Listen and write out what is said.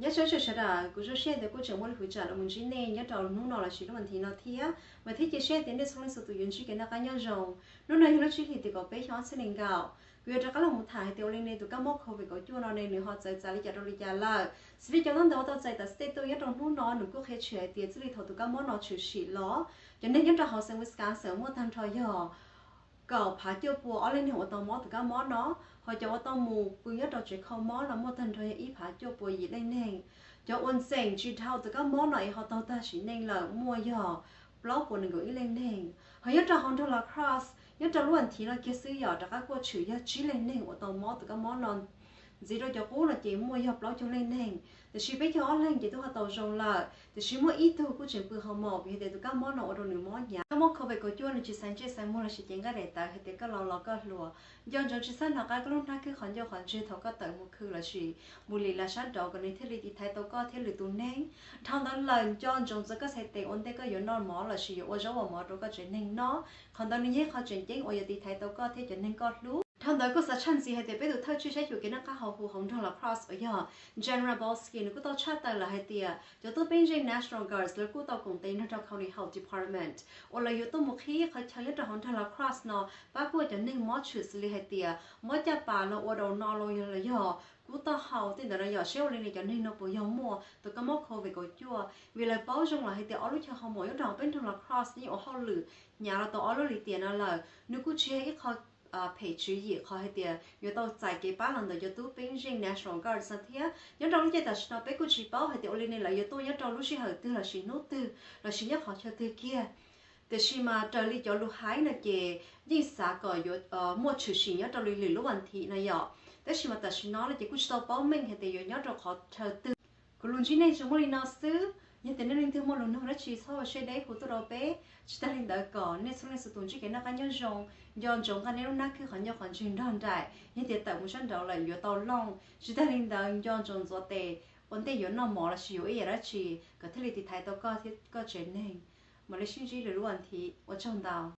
Nyob zoo tsoom sawv daws, kuv zoo siab tias kuj tseem muaj lub hwv tsam los mus ntsib nej nyob rau hnub no lossis lub vas thiv no thiab. Mas thiab cia siab tias nej txhua leej txhua tus yuav ntsib kev noj qab nyob zoo. Hnub no yog lub tsib hlis tim kaum peb xyoo ob txhiab nees nkaum. Kuv yuav rov qab los mus tham hais tias ua li ne tus kab mob covid kaum cuaj no ne nws ho txawv txav li cas rau li cas lawm. Xws li cov ntaub ntawv uas tau txais tas xib teb tuaj nyob rau hnub no nws kuj qhia tshwm hais tias txij li thaum tus kab mob no tshwm sim los, cov neeg nyob rau hauv xeev Wisconsin muaj tag nrho yog kaum phav cuaj pua ob leej neeg uas tau mob tus kab mob no, ho cov uas tau mus pw nyob rau tsev kho mob no muaj tag nrho yog ib phav cuaj pua yim leej neeg. Cov uas ntxeem tsis dhau tus kab mob no es ho tau tag sim neej lawm muaj yog plaub puas nees nkaum ib leej neeg. Ho nyob rau hauv nroog La Crosse nyob rau lub vas thiv no kiag xwb yom rov qab kuj tshwm yog tsib leej neeg uas tau mob tus kab mob no. Ntxiv rau cov qub no ces muaj yog plaub caug leej neeg, tiam sis peb caug ob leeg ces twb ho tau zoo lawm, tiam sis muaj ib tug kuj tseem pw hauv mos vim hais tias tus kab mob no ua rau nws mob hnyav. Kab mob covid kaum cuaj nws tsis xaiv ntsej xaiv muag lossis cev nqaij daim tawv hais tias koj laus los koj hluas. Nco ntsoov tsis txhob hnov qab koj lub hnab khwb qhov ncauj qhov ntswg thaum koj tawm mus khw lossis mus lim las sab nraud kom nws thiaj li tiv thaiv tau koj thiab lwm tus neeg. Dhau ntawd lawm nco ntsoov txog koj txhais tes ua ntej koj yuav noj mov lossis yuav ua zaub ua mov rau koj tsev neeg noj. Qhov ntawd nws yog ib qho tseem ceeb uas yuav tiv thaiv tau koj thiab cov neeg koj hlub. Dhau ntawd kuj xav tshaj ntxiv hais tias peb tus thawj tswj saib xyuas kev noj qab haus huv hauv nroog La Crosse uas yog Jen Ryabowski nws kuj tau tshaj tawm lawm hais tias cov tub peeb zeej National Guards lawv kuj tau koom tes nrog rau County Health Department uas lawv yuav tuaj mus qhib qhov chaw nyob rau hauv nroog La Crosse no pab kuaj cov neeg mob tshwm xws li hais tias mob caj pas los ua daus no los yog kub taub hau tej ntawd no yom, saib ua li ne cov neeg no puas yog muaj tus kab mob covid kaum cuaj. Vim lawv paub zoo lawm hais tias ob lub chaw haus mos nyob rau hauv peb nroog La Crosse yeej ua hauj lwm hnyav los tau ob lub lim tiam no lawm, nws kuj tsis yog ib qho phem tswv yim qhov hais tias yuav tau txais kev pab los ntawm cov tub peeb zeej National Guards no thiab. Nyob rau lub caij tam sim no peb kuj tsis paub hais tias ua li ne lawv yuav tuaj nyob rau lub sij hawm twg lossis hnub twg lossis nyob qhov chaw twg kiag. Tiam sis mas raws li cov lus hais no ces yeej xav kom yuav muaj tshwm sim nyob rau li lwm lub vas thiv no yom. Tab sis mas tam sim no no ces kuj tsis tau paub meej hais tias yuav nyob rau qhov chaw twg. Kuv lus ntsib nej tsuas muaj li no xwb, yog tias nej leej twg muaj lus nug dab tsi txhob ua siab deb hu tuaj rau peb. Tsis tag li ntawd kom nej txhua leej txhua tus ntsib kev noj qab nyob zoo, nco ntsoov nqa nej lub hnab khwb qhov ncauj qhov ntswg nrog nraim, yog tias tawm mus sab nraud lawm yuav tau looj. Tsis tag li ntawd nco ntsoov ntxuav tes ua ntej yuav noj mov lossis yuav ib yam dab tsi kom thiaj li tiv thaiv tau koj thiab koj tsev neeg. Mam li sib ntsib lwm lub vas thiv, ua tsaug ntau.